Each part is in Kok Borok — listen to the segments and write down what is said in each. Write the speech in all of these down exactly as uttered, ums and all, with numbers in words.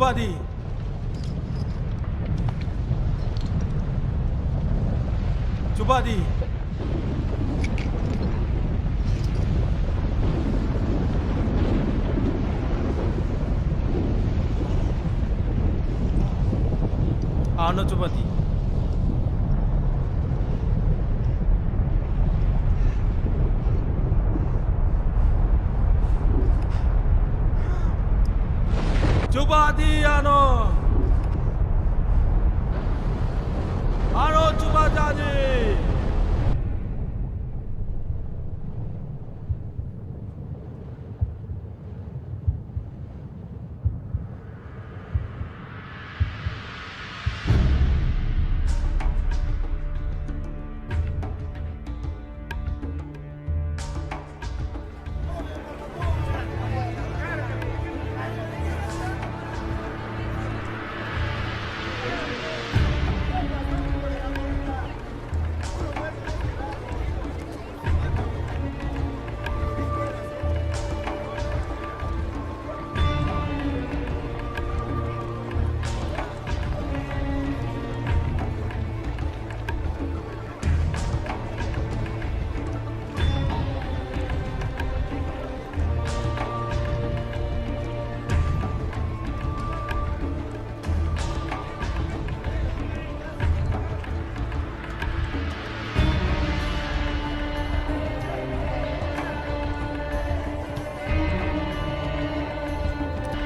Chubadi. Chubadi. Ano chubadi. Chubadi ano. Ano chubadi.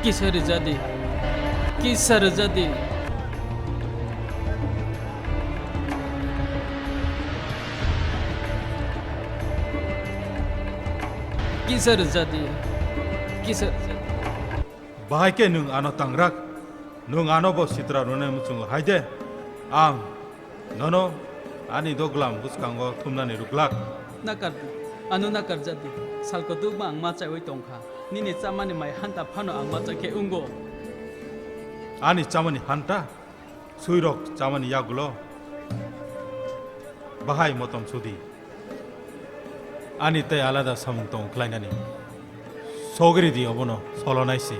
Kisa rwja di. Kisa rwja di. Kisa rwja di. Kisa rwja di. Bahai khe nwng ano tangrak, nwng ano bo sitra rwnai muchungo hai de, ang nono ani doglam bwskango thumnani rwglak. Nakar di, ano nakar ja di, sal kotor ma ang ma chaiwi tong kha, nini chamani mai hanta phano ang ma cha khe wngo. Ani chamani hanta? Suirok chamani yagulo bahai motom sudi. Ani tei alada samung tong khlainani. Sogri di obono solonai se.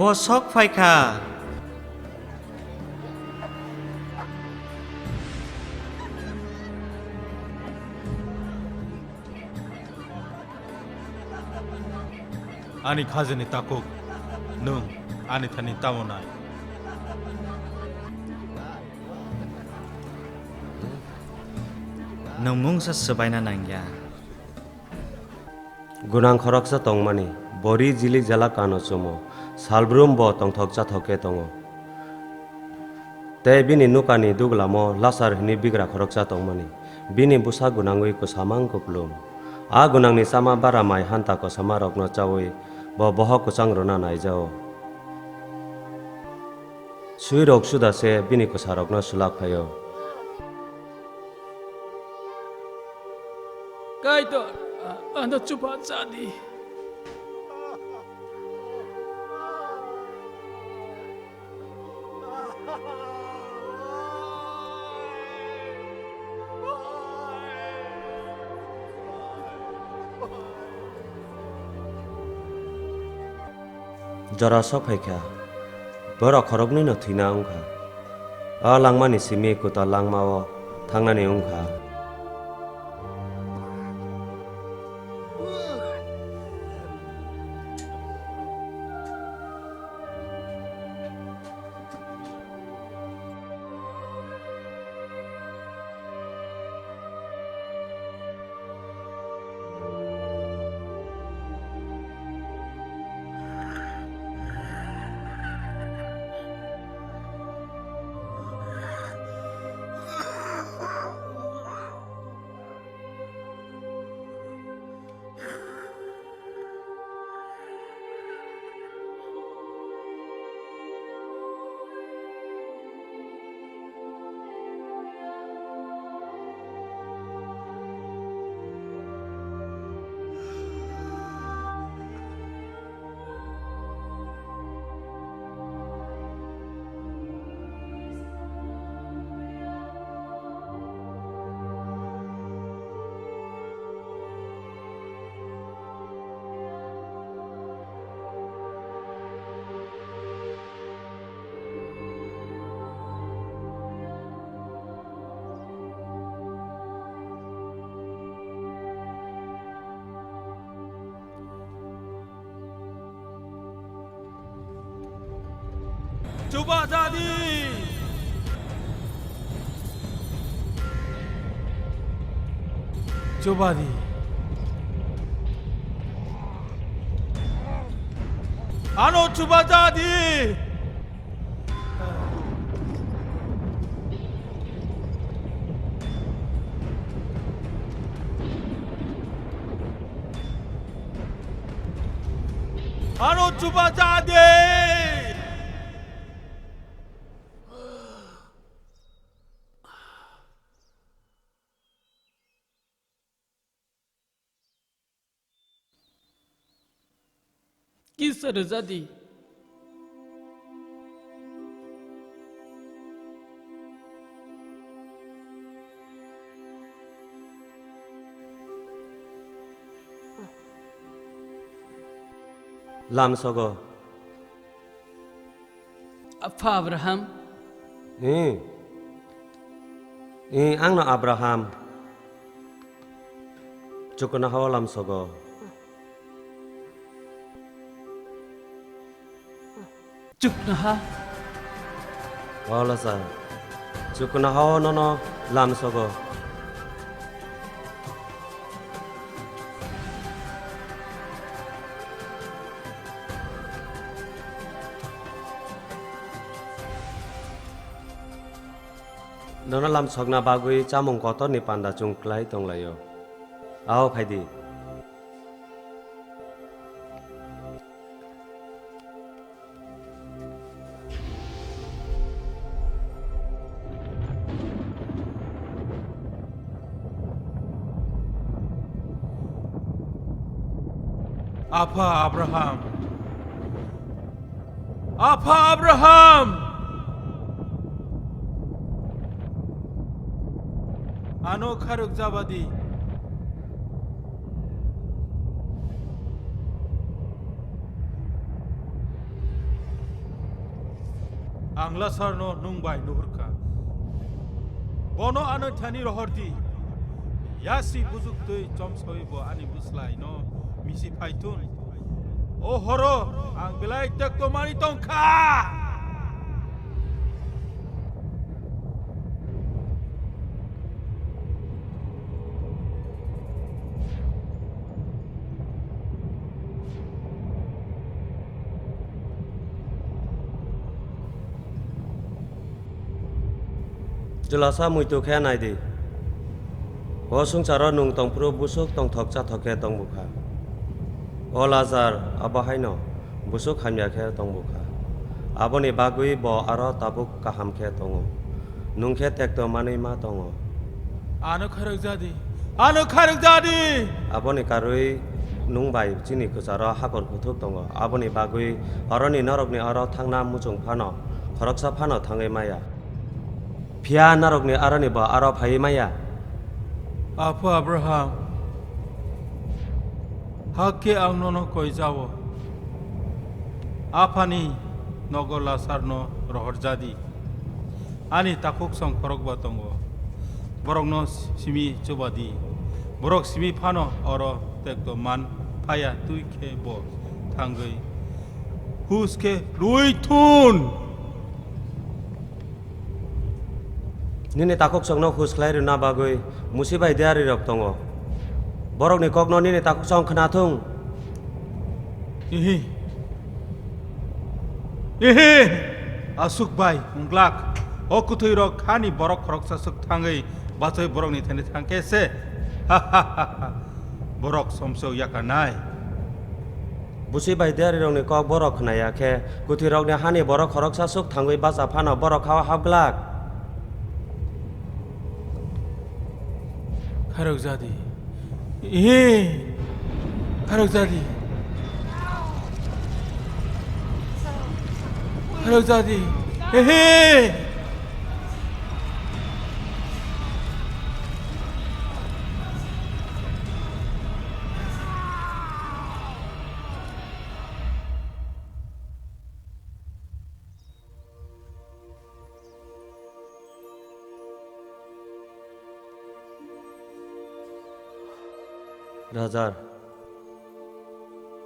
Bo sok phai kha. Ani khajani takhuk, nwng ani thani tamo nai? Nwng mungsa swbaina nangya. Gwnang khoroksa tongmani, bori jili jala kano chumo, salbrum bo tongthok chathok khe tongo. Tei bini nukani duglamo Lasar hwnwi bigra khoroksa tongmani. Bini bwsa gwnangwi kwsamang kuplung. A gwnangni chama bara mai hanta kosomarokno chaui bo bohok kwchang rwna naijao. Suirok suda se bini kwsarokno sulak phaio. Kaitor, a-, ano chubajadi. Jora sok phai kha, borok khoroknwi no thwina wng kha. O langmani simi kwtal langma-o thangnani wng kha. Chuba jadi! Chuba di. Ano chuba jadi! Ano chuba jadi! Kisa rwja di. Lamsogo. Apha Abraham. Ee. Ee, angno Abraham. Chuknoha o lamsogo. Chuknoha. O lasa. Chuknoha o nono lamsogo. Nono lamsokna bagwi chamung kotorni panda chwng klai tonglaio. Ao phaidi. Apha Abraham! Apha Abraham! Ano kharwk jabadi. Ang Lasarno nwng bai nuhurkha. Bono ano thani rohordi. Yasi bujuk twi chomsoi bo ani bwslaino misi phaithun. O horo ang belai tekto mani tongkha. Chwlasa muitu khe nai di. O swngcharo nwng tong phuru busuk tongthok chathok khe tong bukha. O Lazar, abo haino busuk hamya khe tong bukha. Aboni bagwi bo aro tabuk kaham khe tongo. Nwng khe tekto manwi ma tongo. Ano kharwk jadi. Ano kharwk jadi. Aboni karwi nwng bai chini kwcharo hakor kuthuk tongo. Aboni bagwi aroni norokni aro thangna muchung phano, khoroksa phano thangwi maya. Phiya norokni aroni bo aro phaiwi maya. Apha Abraham, hakhe ang nono koi jao. Aphani nogo Lasarno rohor jadi. Ani takhuksong khorokba tongo. Borokno simi chubadi. Borok simi phano oro tekto man phaya twi khe bo thangwi hus khe rwi thun. Nini takhuksongno hus khlai rwna bagwi musi bai diarirok tongo. Borokni kokno nini takhuksong khna thung. Ihi. Ihi. Aswk bai wng glak. O kwthwirok hani borok khoroksa swk thangwi bachwi borokni thani thang khe se. Borok somsok yakarnai. Busi bai diarirokni kok borok khna ya khe, kwthwirokni hani borok khoroksa swk thangwi bacha phano borok ha-o hap glak. Kharok jadi. Ee, kharok jadi. Kharok jadi. Ee. Rajar,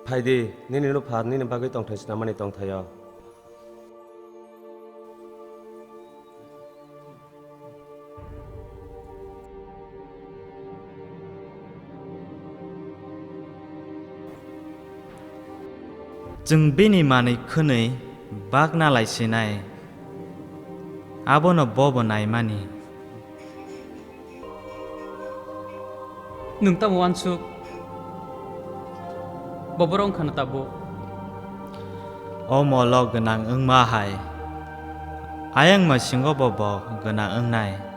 phaidi, nini nupha nini bagwi tongthai swnamani tongthaio. Chwng bini manwi khwnwi bakna lai sinai, abono bobo naimani. Nwng tamo uansuk? Bo borok wngkha na tabuk? O molo gwnang wngma hai, ayang masingo bo bo gwnang wngnai.